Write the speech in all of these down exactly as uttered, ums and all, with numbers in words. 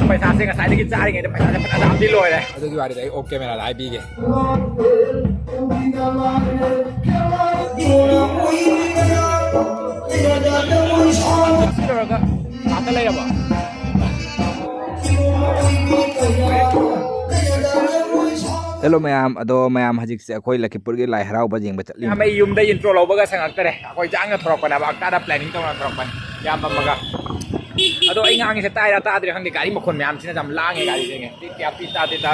ꯄꯩꯁꯥꯁꯦ ꯉꯁꯥꯏꯗꯒꯤ ꯆꯥꯔꯤꯉꯩꯗ ꯄꯩꯁꯥꯁꯦ ꯐꯖꯅ ꯍꯥꯞꯇꯤ ꯂꯣꯏꯔꯦ꯫ ꯑꯗꯨꯒꯤ ꯋꯥꯔꯤꯗꯣ ꯑꯩ ꯑꯣꯐ ꯀꯦꯃꯦꯔꯥꯗ ꯍꯥꯏꯕꯤꯒꯦ꯫ ꯁꯤ ꯂꯣꯏꯔꯒ ꯉꯥꯛꯇ ꯂꯩꯔꯕ? Hello ꯃꯌꯥꯝ, ꯑꯗꯣ ꯃꯌꯥꯝ ꯍꯧꯖꯤꯛꯁꯦ ꯑꯩꯈꯣꯏ ꯂꯈꯤꯄꯨꯔꯒꯤ ꯂꯥꯏ ꯍꯔꯥꯎꯕ ꯌꯦꯡꯕ ꯆꯠꯂꯤ꯫ ꯃꯌꯥꯝ ꯑꯩ ꯌꯨꯝꯗ ꯏꯟꯇ꯭ꯔꯣ ꯂꯧꯕꯒ ꯁꯪꯉꯛꯇꯔꯦ꯫ ꯑꯩꯈꯣꯏ ꯌꯥꯡꯅ ꯊꯣꯔꯛꯄꯅꯦꯕ, ꯑꯀꯥꯗ ꯄ꯭ꯂꯥꯅꯤꯡ ꯇꯧꯅ ꯊꯣꯔꯛꯄꯅꯦ ꯏꯌꯥꯝꯕ ꯑꯃꯒ꯫ ꯑꯗꯣ ꯑꯩ ꯉꯥꯡꯉꯤꯁꯦ ꯇꯥꯏꯔꯥ ꯇꯥꯗ꯭ꯔꯤ ꯈꯪꯗꯦ, ꯒꯥꯔꯤ ꯃꯈꯣꯟ ꯃꯌꯥꯝꯁꯤꯅ ꯌꯥꯝ ꯂꯥꯡꯉꯦ ꯒꯥꯔꯤꯁꯦ꯫ ꯇꯤ ꯇꯤ ꯑꯥꯔ ꯇꯤ ꯇꯥ ꯇꯤ ꯇꯥ꯫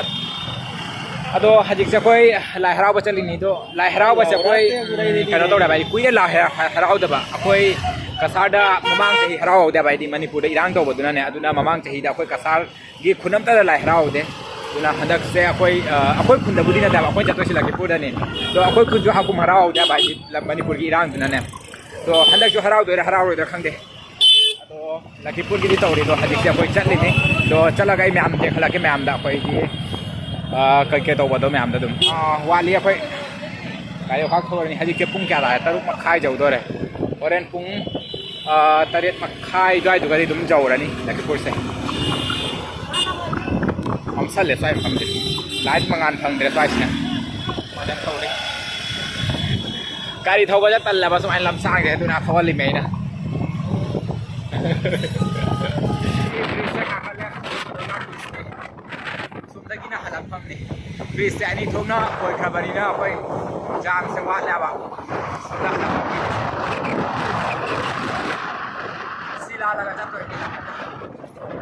ꯑꯗꯣ ꯍꯧꯖꯤꯛꯁꯦ ꯑꯩꯈꯣꯏ ꯂꯥꯏ ꯍꯔꯥꯎꯕ ꯆꯠꯂꯤꯅꯤ꯫ ꯑꯗꯣ ꯂꯥꯏ ꯍꯔꯥꯎꯕꯁꯦ ꯑꯩꯈꯣꯏ, ꯎꯝ, ꯀꯩꯅꯣ ꯇꯧꯔꯦ ꯍꯥꯏꯕ ꯍꯥꯏꯗꯤ, ꯀꯨꯏꯔꯦ ꯂꯥꯏ ꯍꯔꯥ-, ꯍꯔꯥꯎꯗꯕ꯫ ꯑꯩꯈꯣꯏ ꯀꯁꯥꯔꯗ ꯃꯃꯥꯡ ꯆꯍꯤ ꯍꯔꯥꯎꯍꯧꯗꯦ ꯍꯥꯏꯕ ꯍꯥꯏꯗꯤ, ꯃꯅꯤꯄꯨꯔꯗ ꯏꯔꯥꯡ ꯇꯧꯕꯗꯨꯅꯅꯦ꯫ ꯑꯗꯨꯅ ꯃꯃꯥꯡ ꯆꯍꯤꯗ ꯑꯩꯈꯣꯏ ꯀꯁꯥꯔꯒꯤ ꯈꯨꯟ ꯑꯝꯇꯗ ꯂꯥꯏ ꯍꯔꯥꯎꯍꯧꯗꯦ꯫ ꯑꯗꯨꯅ ꯍꯟꯗꯛꯁꯦ ꯑꯩꯈꯣꯏ, ꯑ, ꯑꯩꯈꯣꯏ ꯈꯨꯟꯗꯕꯨꯗꯤ ꯅꯠꯇꯦꯕ, ꯑꯩꯈꯣꯏ ꯆꯠꯇꯣꯏꯁꯤ ꯂꯈꯤꯄꯨꯔꯗꯅꯤ꯫ ꯑꯗꯣ ꯑꯩꯈꯣꯏ ꯈꯨꯟꯁꯨ ꯍꯥꯀꯨꯝ ꯍꯔꯥꯎꯍꯧꯗꯦ ꯍꯥꯏꯕ ꯍꯥꯏꯗꯤ, ꯂꯝ-, ꯃꯅꯤꯄꯨꯔꯒꯤ ꯏꯔꯥꯡꯗꯨꯅꯅꯦ꯫ ꯑꯗꯣ ꯍꯟꯗꯛꯁꯨ ꯍꯔꯥꯎꯗꯣꯏꯔꯥ ꯍꯔꯥꯎꯔꯣꯏꯗ꯭ꯔꯥ ꯈꯪꯗꯦ꯫ ꯑꯗꯣ ꯂꯈꯤꯄꯨꯔꯒꯤꯗꯤ ꯇꯧꯔꯤ, ꯑꯗꯣ ꯍꯧꯖꯤꯛꯁꯦ ꯑꯩꯈꯣꯏ ꯆꯠꯂꯤꯅꯤ꯫ ꯑꯗꯣ ꯆꯠꯂꯒ ꯑꯩ ꯃꯌꯥꯝ ꯌꯦꯡꯍꯜꯂꯛꯀꯦ, ꯃꯌꯥꯝꯗ ꯑꯩꯈꯣꯏꯒꯤ, ꯑ, ꯀꯩ ꯀꯩ ꯇꯧꯕꯗꯣ ꯃꯌꯥꯝꯗ ꯑꯗꯨꯝ꯫ ꯑ, ꯋꯥꯠꯂꯤ ꯑꯩꯈꯣꯏ ꯒꯥꯔꯤ ꯋꯥꯈꯥꯛ ꯊꯧꯔꯅꯤ꯫ ꯍꯧꯖꯤꯛꯁꯦ ꯄꯨꯡ ꯀꯌꯥ ꯇꯥꯔꯦ? ꯇꯔꯨꯛ ꯃꯈꯥꯏ ꯌꯧꯗꯣꯔꯦ꯫ ꯍꯣꯔꯦꯟ ꯄꯨꯡ, ꯑ, ꯇꯔꯦꯠ ꯃꯈꯥꯏ ꯑꯗꯨꯋꯥꯏꯗꯨꯒꯗꯤ ꯑꯗꯨꯝ ꯌꯧꯔꯅꯤ ꯂꯈꯤꯄꯨꯔꯁꯦ꯫ ꯃꯝꯁꯜꯂꯦ ꯁ꯭ꯋꯥꯏ ꯃꯐꯝꯁꯦ, ꯂꯥꯏꯠ ꯃꯉꯥꯜ ꯐꯪꯗ꯭ꯔꯦ ꯁ꯭ꯋꯥꯏꯁꯤꯅ꯫ ꯁꯨꯃꯥꯏꯅ ꯇꯧꯔꯦ꯫ ꯒꯥꯔꯤ ꯊꯧꯕꯗ ꯇꯜꯂꯕ ꯁꯨꯃꯥꯏꯅ ꯂꯝꯁꯥꯡꯁꯦ, ꯑꯗꯨꯅ ꯊꯧꯍꯜꯂꯤꯃꯦ ꯑꯩꯅ꯫ ꯁꯣꯝꯗꯒꯤꯅ ꯍꯜꯂꯛꯐꯝꯅꯤ꯫ ꯕ꯭ꯔꯤꯖꯁꯦ ꯑꯅꯤ ꯊꯣꯛꯅ ꯑꯣꯏꯈ꯭ꯔꯕꯅꯤꯅ ꯑꯩꯈꯣꯏ ꯖꯥꯝꯁꯦ ꯋꯥꯠꯂꯦꯕ꯫ ꯁꯣꯝꯗ ꯍꯜꯂꯛꯐꯝꯒꯤ꯫ ꯁꯤ ꯂꯥꯜꯂꯒ ꯆꯠꯇꯣꯏꯅꯤ꯫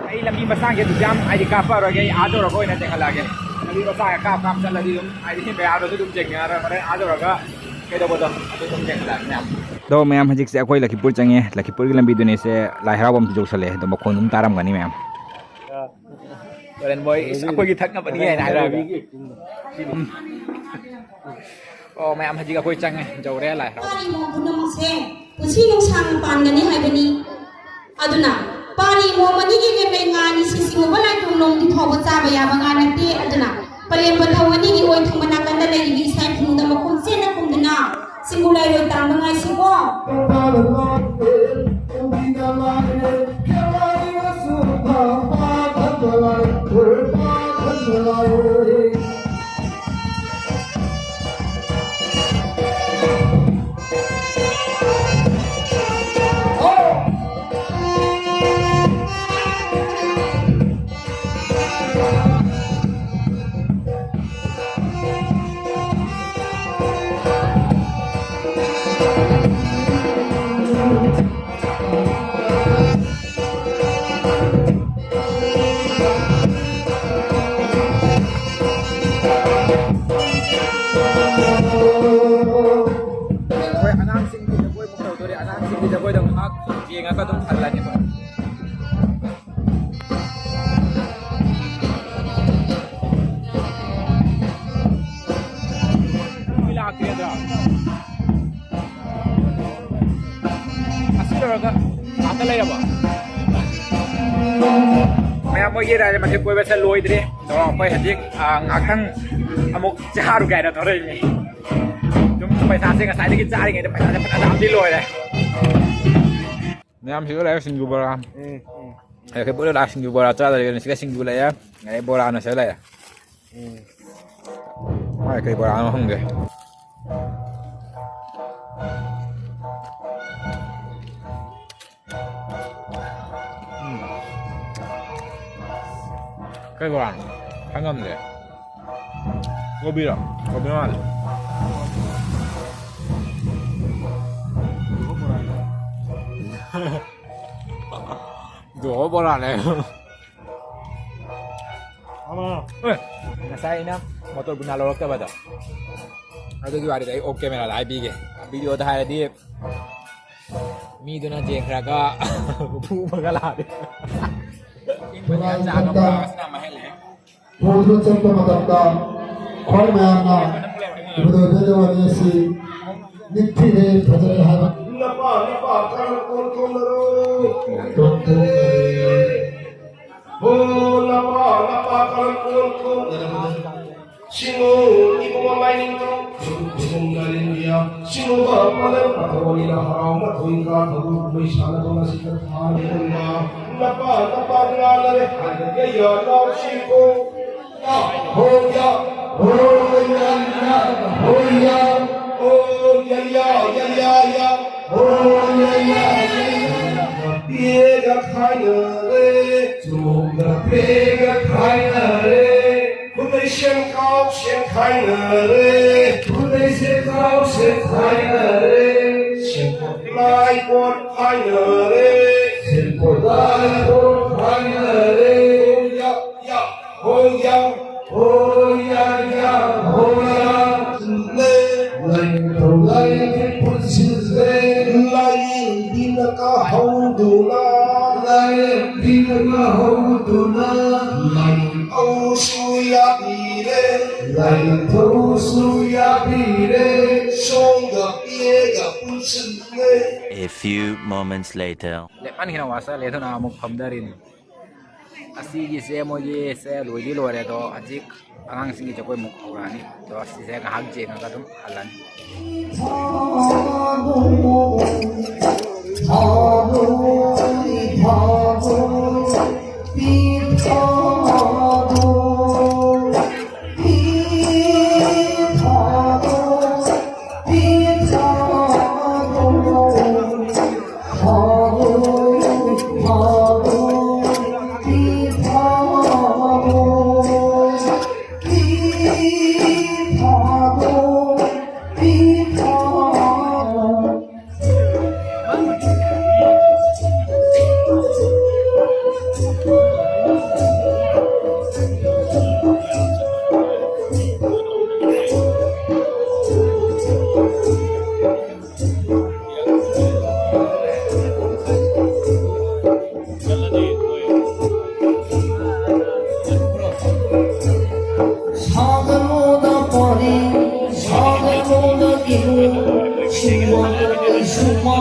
ꯑꯩ ꯂꯝꯕꯤ ꯃꯁꯥꯡꯁꯦ ꯑꯗꯨꯛ ꯌꯥꯝ ꯍꯥꯏꯗꯤ ꯀꯥꯞꯄꯛꯑꯔꯣꯏꯒꯦ, ꯑꯩ ꯑꯥ ꯇꯧꯔꯒ ꯑꯣꯏꯅ ꯆꯦꯟꯈꯠꯂꯛꯑꯒꯦ꯫ ꯂꯝꯕꯤ ꯃꯁꯥꯡ ꯀꯥꯞ ꯀꯥꯞ ꯆꯠꯂꯗꯤ ꯑꯗꯨꯝ ꯍꯥꯏꯗꯤ ꯃꯌꯥꯝꯗꯁꯨ ꯑꯗꯨꯝ ꯆꯦꯟꯅꯔꯒ ꯍꯣꯔꯦꯟ ꯑꯥ ꯇꯧꯔꯒ ꯀꯩꯗꯧꯕꯗꯣ ꯑꯗꯨ ꯑꯗꯨꯝ ꯆꯦꯟꯈꯠꯂꯛꯑꯒꯦ ꯃꯌꯥꯝ꯫ ꯑꯗꯣ ꯃꯌꯥꯝ ꯍꯧꯖꯤꯛꯁꯦ ꯑꯩꯈꯣꯏ ꯂꯈꯤꯄꯨꯔ ꯆꯪꯉꯦ꯫ ꯂꯈꯤꯄꯨꯔꯒꯤ ꯂꯝꯕꯤꯗꯨꯅꯤꯁꯦ, ꯂꯥꯏ ꯍꯔꯥꯎꯕ ꯑꯃꯁꯨ ꯌꯧꯁꯜꯂꯛꯑꯦ꯫ ꯑꯗꯣ ꯃꯈꯣꯟ ꯑꯗꯨꯝ ꯇꯥꯔꯝꯒꯅꯤ ꯃꯌꯥꯝ꯫ ꯍꯣꯔꯦꯟ ꯃꯣꯏ, "ꯏꯁ, ꯑꯩꯈꯣꯏꯒꯤ ꯊꯛꯅꯕꯅꯤ" ꯍꯥꯏꯅ ꯍꯥꯏꯔꯛꯑꯒ꯫ ꯎꯝ꯫ ꯑꯣ, ꯃꯌꯥꯝ ꯍꯧꯖꯤꯛ ꯑꯩꯈꯣꯏ ꯆꯪꯉꯦ, ꯌꯧꯔꯦ ꯂꯥꯏ ꯍꯔꯥꯎꯕ꯫ ꯄꯨꯝꯅꯃꯛꯁꯦ ꯄꯨꯟꯁꯤ ꯅꯨꯡꯁꯥꯡꯅ ꯄꯥꯟꯒꯅꯤ ꯍꯥꯏꯕꯅꯤ꯫ ꯑꯗꯨꯅ ꯄꯥꯔꯤ ꯃꯣꯝ ꯑꯅꯤꯒꯤ ꯂꯦꯝꯂꯩ ꯉꯥ ꯑꯅꯤ ꯁꯤꯁꯤꯡꯉꯨꯕ ꯂꯥꯏꯀꯣꯡꯂꯣꯝꯒꯤ ꯐꯥꯎꯕ ꯆꯥꯕ ꯌꯥꯕ ꯉꯥ ꯅꯠꯇꯦ꯫ ꯑꯗꯨꯅ ꯄꯔꯦꯝ ꯄꯟꯊꯧ ꯑꯅꯤꯒꯤ ꯑꯣꯏ ꯊꯪꯕ ꯅꯥꯀꯟꯗ ꯂꯩꯔꯤꯕꯤ ꯏꯁꯥ ꯏꯐꯨꯟꯗ ꯃꯈꯣꯡ ꯆꯦꯠꯅ ꯈꯨꯝꯗꯨꯅ ꯁꯤꯡꯒꯨ ꯂꯥꯏꯔꯣꯏ ꯇꯥꯟꯕ ꯉꯥꯏꯁꯤꯀꯣ꯫ ꯑꯗꯨꯝ ꯊꯜꯂꯅꯤꯕ꯫ ꯃꯤ ꯂꯥꯛꯇ꯭ꯔꯦꯗ꯫ ꯑꯁꯤ ꯂꯣꯏꯔꯒ ꯉꯥꯛꯇ ꯂꯩꯔꯕ? ꯃꯌꯥꯝ ꯃꯣꯏꯒꯤ ꯔꯥꯖ ꯃꯊꯦꯜ ꯀꯣꯏꯕꯁꯦ ꯂꯣꯏꯗ꯭ꯔꯤ꯫ ꯑꯗꯣ ꯑꯩꯈꯣꯏ ꯍꯧꯖꯤꯛ, ꯑ, ꯉꯥꯛꯇꯪ ꯑꯃꯨꯛ ꯆꯥꯔꯨꯒꯦ ꯍꯥꯏꯅ ꯊꯣꯔꯛꯏꯅꯤ꯫ ꯑꯗꯨꯝ ꯄꯩꯁꯥꯁꯦ ꯉꯁꯥꯏꯗꯒꯤ ꯆꯥꯔꯤꯉꯩꯗ ꯄꯩꯁꯥꯁꯦ ꯐꯅꯌꯥꯝꯗꯤ ꯂꯣꯏꯔꯦ꯫ ꯃꯌꯥꯝ ꯁꯤꯗ ꯂꯩꯔꯦ ꯁꯤꯡꯖꯨ ꯕꯣꯔꯥ꯫ ꯎꯝ, ꯎꯝ, ꯎꯝ꯫ ꯑꯩꯈꯣꯏ ꯄꯨꯂꯞ ꯂꯥꯛꯑ ꯁꯤꯡꯖꯨ ꯕꯣꯔꯥ ꯆꯥꯗꯣꯏꯔꯦ꯫ ꯁꯤꯗ ꯁꯤꯡꯖꯨ ꯂꯩꯔꯦ꯫ ꯑꯗꯩ ꯕꯣꯔꯥꯅ ꯁꯤꯗ ꯂꯩꯔꯦ꯫ ꯎꯝ꯫ ꯃꯥꯏ ꯀꯩ ꯕꯣꯔꯥꯅꯣ ꯈꯪꯗꯦ꯫ ꯎꯝ꯫ ꯀꯩ ꯕꯣꯔꯥꯅꯣ? ꯈꯪꯉꯝꯗꯦ꯫ ꯀꯣꯕꯤꯔꯣ? ꯀꯣꯕꯤ ꯃꯥꯜꯂꯦ꯫ ꯗꯣ ꯕꯣꯔꯥꯅꯦ꯫ ꯑꯃ꯫ ꯑꯦ, ꯉꯁꯥꯏ ꯑꯩꯅ ꯃꯣꯇꯣꯔ ꯕꯨꯅꯥ ꯂꯧꯔꯛꯇꯕꯗꯣ, ꯑꯗꯨꯒꯤ ꯋꯥꯔꯤꯗꯣ ꯑꯩ ꯑꯣꯐ ꯀꯦꯃꯦꯔꯥꯗ ꯍꯥꯏꯕꯤꯒꯦ꯫ ꯚꯤꯗꯤꯑꯣꯗ ꯍꯥꯏꯔꯗꯤ ꯃꯤꯗꯨꯅ ꯆꯦꯟꯈ꯭ꯔꯒ ꯐꯨꯕꯒ ꯂꯥꯛꯑꯗꯤ꯫ ꯏꯪꯕꯅꯤ ꯆꯥꯒ ꯕꯣꯔꯥꯒꯁꯤꯅ ꯑꯃ ꯍꯦꯜꯂꯦ꯫ ꯄꯨꯗꯨꯅ ꯆꯠꯄ ꯃꯇꯝꯗ ꯈ꯭ꯋꯥꯏ ꯃꯌꯥꯝꯅ ꯏꯕꯨꯙꯧ ꯏꯕꯦꯟꯗꯧ ꯑꯅꯤ ꯑꯁꯤ ꯅꯤꯡꯊꯤꯔꯦ, ꯐꯖꯔꯦ ꯍꯥꯏꯕ꯫ ꯅꯄꯥ ꯅꯄꯥ ꯀꯔꯝ ꯀꯣꯟ ꯀꯣꯟꯅꯔꯣ? ꯀꯣꯟ ꯀꯣꯟꯅꯔꯦ꯫ ꯍꯣ ꯅꯄꯥ ꯅꯄꯥ ꯀꯔꯝ ꯀꯣꯟ ꯀꯣꯟꯅꯔꯕꯗ ꯁꯤꯡꯉꯣ ꯏꯕꯨꯡꯉꯣ ꯃꯥꯏꯅꯤꯡꯊꯧ ꯁꯤꯡꯉꯣ ꯃꯥꯏꯅꯤꯡꯕꯤꯌꯥ ꯁꯤꯡꯉꯣ ꯃꯥꯂꯦꯝ ꯑꯊꯧꯕꯅꯤꯅ ꯍꯔꯥꯎ ꯃꯊꯣꯏ ꯀꯥ ꯊꯧꯕ ꯀꯨꯝꯍꯩ ꯁꯥꯟꯅꯕ ꯑꯁꯤꯗ ꯊꯥꯔꯦ꯫ ꯅꯄꯥ ꯅꯄꯥ ꯉꯥꯅꯔꯦ ꯍꯥꯏꯕ ꯌꯥ ꯂꯥꯎ ꯁꯤꯀꯣ꯫ ꯍꯣꯌꯥ, ꯍꯣꯌꯥ, ꯍꯣꯌꯥ, ꯍꯣꯌꯥ, ꯌꯥ, ꯌꯥ, ꯌꯥ, ꯌꯥ, ꯌꯥ, ꯍꯣꯌꯥ, ꯌꯥ, ꯌꯥ, ꯌꯥ꯫ ꯄꯤꯌꯦꯒ ꯈꯥꯏꯅꯔꯦ, ꯆꯣꯡꯒ ꯄꯦꯒ ꯈꯥꯏꯅꯔꯦ, ꯈꯨꯗꯩ ꯁꯦꯝꯈꯥꯎ ꯁꯦꯝꯈꯥꯏꯅꯔꯦ, ꯈꯨꯗꯩ ꯁꯦꯝꯈꯥꯎ ꯁꯦꯝꯈꯥꯏꯅꯔꯦ, ꯁꯦꯝꯄꯣꯠ ꯂꯥꯏꯄꯣꯠ ꯈꯥꯏꯅꯔꯦ, ꯁꯦꯝꯄꯣꯠ ꯂꯥꯏꯄꯣꯠ ꯈꯥꯏꯅꯔꯦ꯫ ꯌꯥ, ꯌꯥ꯫ ꯍꯣꯌꯥ, ꯍꯣꯌꯥ, ꯌꯥ, ꯍꯣꯌꯥ꯫ ꯂꯦ꯫ ꯂꯥꯏꯅꯤꯡꯊꯧ ꯂꯥꯏꯔꯦꯝꯕꯤ ꯄꯨꯟꯁꯤꯜꯂꯦ꯫ ꯂꯥꯏꯔꯦꯝꯕꯤꯅ ꯀꯥꯍꯧ ꯂꯥꯏꯅꯤꯡꯊꯧꯁꯨ ꯌꯥꯕꯤꯔꯦ, ꯁꯣꯝꯒ ꯏꯌꯦꯒ ꯄꯨꯟꯁꯤꯜꯂꯦ꯫ A few moments later. ꯂꯦꯞꯃꯟꯈꯤꯅ ꯋꯥꯁꯜꯂꯦ, ꯑꯗꯨꯅ ꯑꯃꯨꯛ ꯐꯝꯊꯔꯤꯅꯤ꯫ ꯑꯁꯤꯒꯤꯁꯦ ꯃꯣꯏꯒꯤꯁꯦ ꯂꯣꯏꯗꯤ ꯂꯣꯏꯔꯦ, ꯑꯗꯣ ꯍꯧꯖꯤꯛ ꯑꯉꯥꯡꯁꯤꯡꯒꯤ ꯖꯒꯣꯏ ꯑꯃꯨꯛ ꯍꯧꯔꯛꯑꯅꯤ꯫ ꯑꯗꯣ ꯑꯁꯤꯁꯦ ꯉꯥꯏꯍꯥꯛ ꯌꯦꯡꯉꯒ ꯑꯗꯨꯝ ꯍꯜꯂꯅꯤ꯫ ꯁꯥꯒꯠꯂꯣꯗ ꯄꯥꯔꯤ, ꯁꯥꯒꯠꯂꯣꯗ ꯏꯕꯨꯡ, ꯁꯤꯡꯕ ꯏꯁꯨꯃ,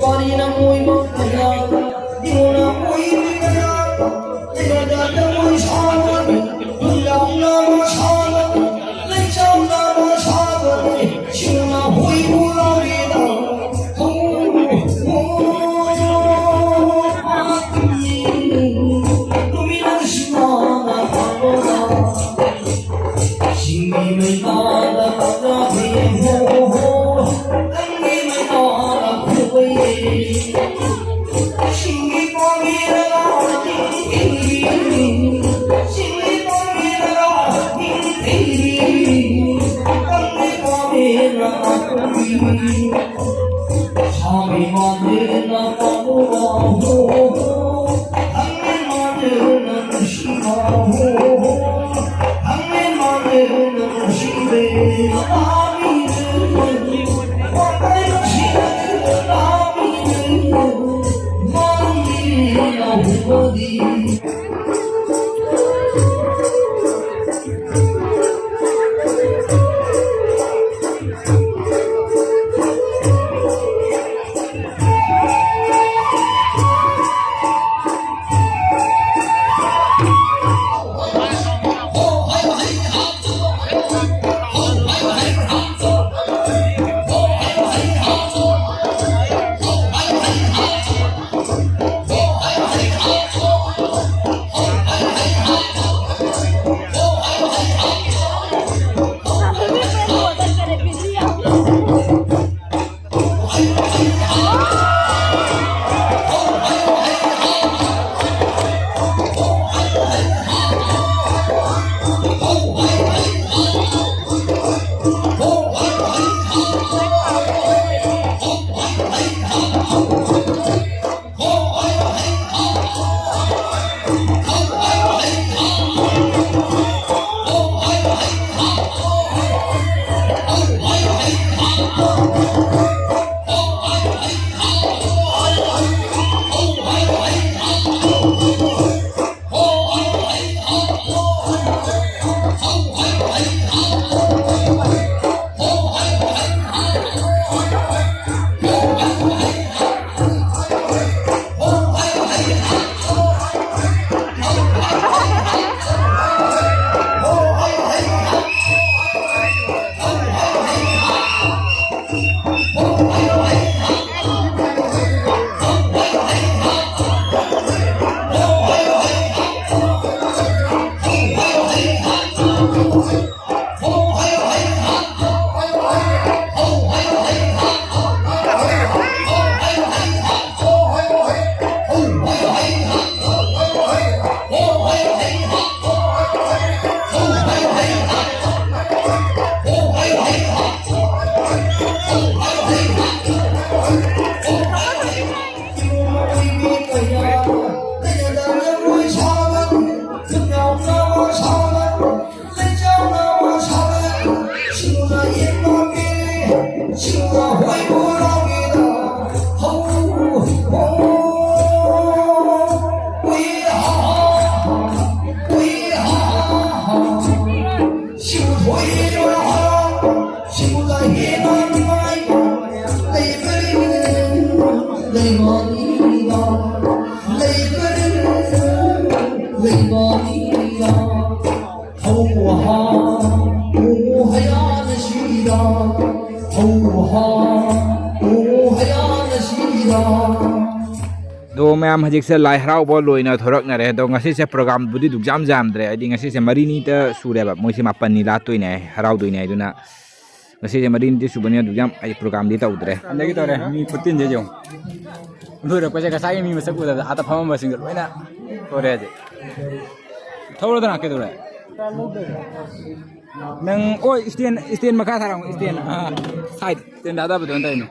ꯄꯥꯔꯤꯅ ꯃꯣꯏꯕ ꯀꯌꯥ, ꯏꯕꯨꯡꯅ ꯃꯣꯏꯕ ꯀꯌꯥ, ꯂꯩꯔꯗ ꯃꯣꯏ ꯁꯥꯒꯠꯂꯤ, ꯂꯨꯝꯂꯥꯎꯅ ꯁꯥꯒꯠꯂꯤ, ꯂꯩꯆꯥꯎꯅ ꯁꯥꯒꯠꯂꯤ, ꯁꯤꯡꯅ ꯍꯨꯏꯕꯨ ꯂꯥꯎꯔꯤꯗ, ꯍꯨ, ꯍꯨ, ꯂꯨꯃꯤꯅ ꯁꯤꯡꯅ ꯍꯥꯏꯕꯗ, ꯑꯗꯣ ꯃꯌꯥꯝ, ꯍꯧꯖꯤꯛꯁꯦ ꯂꯥꯏ ꯍꯔꯥꯎꯕ ꯂꯣꯏꯅ ꯊꯣꯔꯛꯅꯔꯦ꯫ ꯑꯗꯣ ꯉꯁꯤꯁꯦ ꯄ꯭ꯔꯣꯒꯥꯝꯕꯨꯗꯤ ꯑꯗꯨꯛ ꯌꯥꯝ ꯌꯥꯝꯗ꯭ꯔꯦ, ꯍꯥꯏꯗꯤ ꯉꯁꯤꯁꯦ ꯃꯔꯤꯅꯤꯇ ꯁꯨꯔꯦꯕ, ꯃꯣꯏꯁꯦ ꯃꯥꯄꯟꯅꯤ ꯂꯥꯠꯇꯣꯏꯅꯦ, ꯍꯔꯥꯎꯗꯣꯏꯅꯦ꯫ ꯑꯗꯨꯅ ꯉꯁꯤꯁꯦ ꯃꯔꯤꯅꯤꯇ ꯁꯨꯕꯅꯤꯅ ꯑꯗꯨꯛ ꯌꯥꯝ ꯑꯩ ꯄ꯭ꯔꯣꯒꯥꯝꯗꯤ ꯇꯧꯗ꯭ꯔꯦ꯫ ꯑꯗꯒꯤ ꯇꯧꯔꯦ, ꯃꯤ ꯈꯨꯠꯇꯤꯟꯁꯦ ꯌꯦꯡꯉꯨ꯫ ꯂꯣꯏꯔꯛꯄꯁꯦ ꯉꯁꯥꯏꯒꯤ ꯃꯤ ꯃꯁꯛ ꯎꯗꯕꯗ ꯑꯥꯗ ꯐꯝꯃꯝꯕꯁꯤꯡꯗꯣ ꯂꯣꯏꯅ ꯂꯣꯏꯔꯦ ꯍꯧꯖꯤꯛ꯫ ꯊꯧꯔꯗꯅ ꯀꯩꯗꯧꯔꯦ? ꯅꯪ, ꯑꯣ, ꯏꯁꯇꯦꯟ, ꯏꯁꯇꯦꯟ ꯃꯈꯥ ꯊꯥꯔꯛꯑꯣ, ꯏꯁꯇꯦꯟ, ꯑꯥ, ꯁꯥꯏꯠ, ꯏꯁꯇꯦꯟ ꯊꯥꯗꯕꯗꯣ ꯑꯣꯏꯅ ꯇꯧꯔꯤꯅꯣ꯫